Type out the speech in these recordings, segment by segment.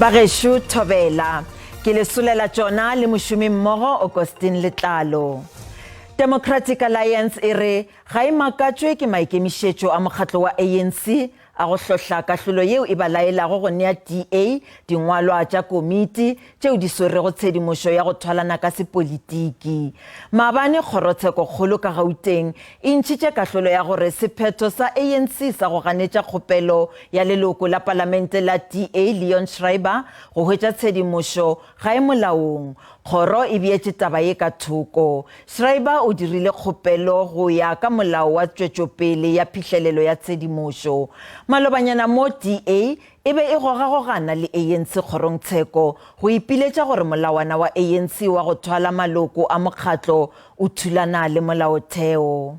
Bagešo Thobela, ke le solela tšona le mošomimmogo Augustine Letlalo. Democratic Alliance e re ga e makatšwe ke maikemišetšo a mokgatlo wa ANC a go hlohla kahlolo yeo e ba laelago go nea DA dingwalwa tša komiti tšeo di swerego tshedimošo ya go thwalana ka sepolitiki. Maabane Kgorotshekokgolo ka Gauteng e ntšhitše kahlolo ya gore sephetho sa ANC sa go ganetša kgopelo ya leloko la palamente la DA Leon Schreiber go hwetša tshedimošo ga e molaong. Kgoro e beetše taba ye ka thoko. Schreiber o dirile kgopelo go ya ka Molao wa Tšwetšopele ya Phihlelelo ya Tshedimošo. Malobanyana mo DA e be e gogagogana le ANC kgorongtsheko go ipiletša gore molawana wa ANC wa go thwala maloko a mokgatlo o thulana le molaotheo.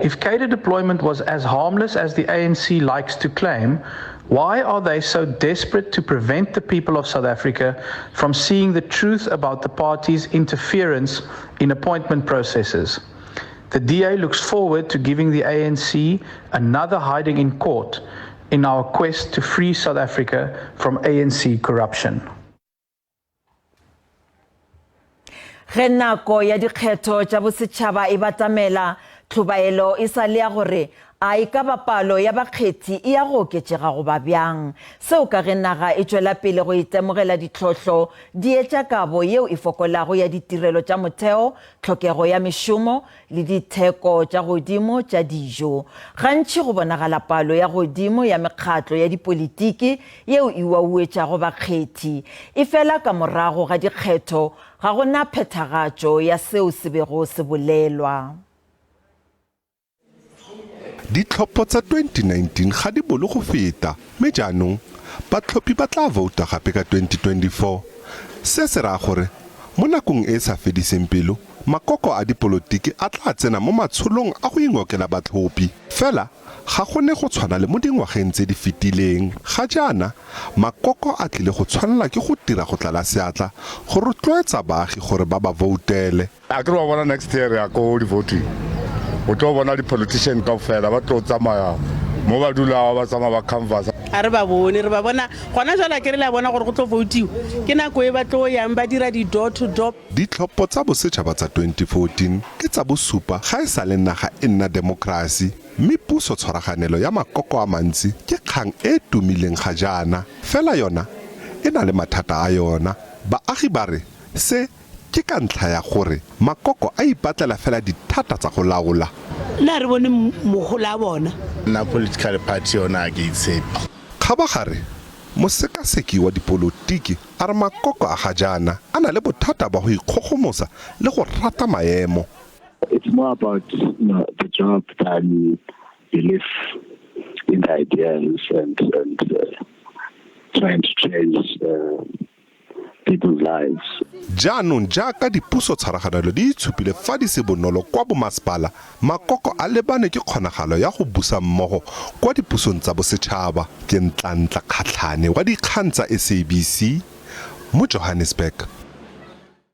If cadre deployment was as harmless as the ANC likes to claim, why are they so desperate to prevent the people of South Africa from seeing the truth about the party's interference in appointment processes? The DA looks forward to giving the ANC another hiding in court in our quest to free South Africa from ANC corruption. Ge nako ya dikgetho tša bosetšhaba e batamela, tlhobaelo e sa le ya gore a e ka ba palo ya bakgethi e ya go oketšega goba bjang. Seo ka ge naga e tšwela pele go itemogela ditlhohlo di etša kabo yeo e fokolago ya ditirelo tša motheo, tlhokego ya mešomo le ditheko tša godimo tša dijo. Gantši go bonagala palo ya godimo ya mekgatlo ya dipolitiki yeo e uauetšago bakgethi. Efela ka morago ga dikgetho ga go na phethagatšo ya seo se bego se bolelwa. Ditlhopho tsa 2019 ga di bolo go feta mme jaanong batlhophi ba tla vouta gape ka 2024. Se se raya gore mo nakong e e sa fediseng pelo, makoko a dipolotiki a tla tsena mo matsholong a go ingokela batlhophi. Fela ga go ne go tshwana le mo dingwageng tse di fetileng. Ga jaana, makoko a tlile go tshwanela ke go dira go tlala seatla go rotloetsa baagi gore ba ba voutele. A ke re wa bona next year re ya ko di-voting o tlo bona di-politician kaofela ba tlo tsamaya mo ba dulago ba tsamaya ba canvas. A re ba bone, re ba bona gona jwale a ke re le a bona gore go tlo voutiwa, ke nako e ba tlo yang ba dira di-door to door. Ditlhopho tsa bosetšhaba tsa 2014 ke tsa bosupa ga e sa le naga e nna demokrasi, mme puso tshwaraganelo ya makoko a mantsi ke kgang e e tumileng ga jaana. Fela yona e na le mathata a yona. Baagi ba re se Ke ka ntlha ya gore makoko a ipatlela fela dithata tsa go laola. Nna re bone mohola a bona. Nna political party yona ga ke e tshepe. Kgabagare, mosekaseki wa dipolotiki a re makoko a ga jaana a na le bothata ba go ikgogomosa le go rata maemo. It's more about you know, the job than belief in the ideas and, and uh, trying to change uh, people's lives. Jaanong jaaka dipusotshwaraganelo di itshupile fa di se bonolo kwa bomasepala, makoko a lebane ke kgonagalo ya go busa mmogo kwa dipusong tsa bosetšhaba. Ke Ntlantla Kgatlhane wa dikgang tsa SABC mo Johannesburg.